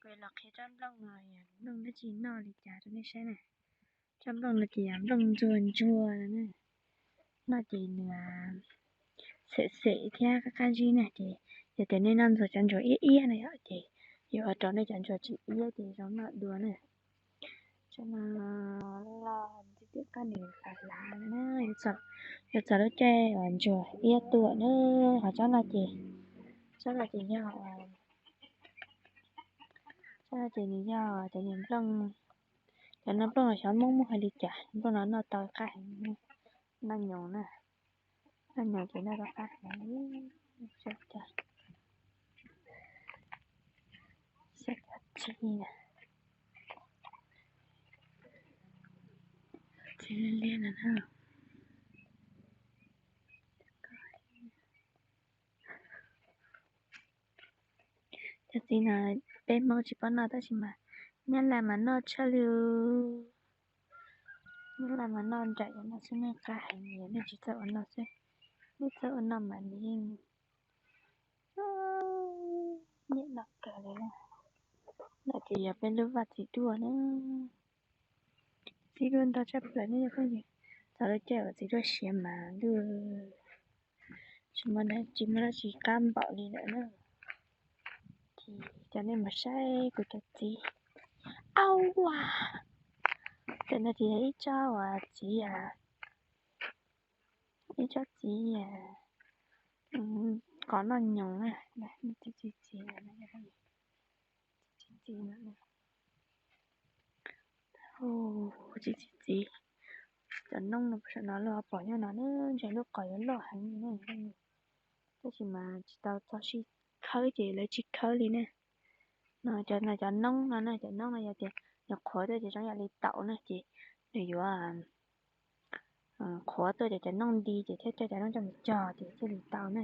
Los qhia tsob nplooj no yog nplooj dab tsi noj li cas rau nej saib na. Tsob nplooj no ces yog nplooj ntsuag ntsuag no na. Noj ces nws xem xem thiab qab qab zib na ces yog tias nej noj ntxuag cov ntsuag iab iab no yom ces yuav ua rau nej cov ntsuag tsis iab ces zoo noj dua na. Tsob no loj ntxiv tim qab nws hlav hlav na, yuav txog lub caij uas ntsuag iab tuaj na. Ho tsob no ces, tsob no ces yog, tsob no ces nws yog cov niag nplooj, cov no nplooj no xyov Hmoob muaj hais li cas, nplooj no noj tau qab heev, noj nyoos na, noj nyoos ces noj tau qab heev. Saib cov txiv, txiv liab liab no na. Cov txiv no peb Hmoob tsis paub noj tab sis mas Nyab Laj mas noj tshaj li. Nyab Laj mas noj nraim cov no xwb, nej qab heev, nej tsis txawj ua noj xwb, nej txawj ua noj mas nws yeej nyiam noj kawg li na. No ces yog peb lub vaj txiv duaj na. Txiv duaj ntau tshaj plaws ne yog phooj ywg. Txog lub caij uas txiv duaj siav mas lwj, tsis muaj, tsis muaj dab tsi qab npaum li lawm na. Ces coj nej mus saib kuv cov txiv. Au, cov no ces yog ib tsob uas txiv, ib tsob txiv qos noj nyoos na. Txiv txiv txiv, txiv txiv txiv, txiv txiv txiv. Cov noob no puas saum no los pom nyob no na, ntshe lub qos yuav loj heev li na. Tab sis mas tsis tau txog sij khawb ces lawv tsis khawb li na. No cov, no cov noob no na, cov noob no yog tias nws qhuav tuaj ces zoo yam li taum na ces nws yuav qhuav tuaj ces cov noob nti ces thiaj coj cov noob coj mus cog ces thiaj li tau na.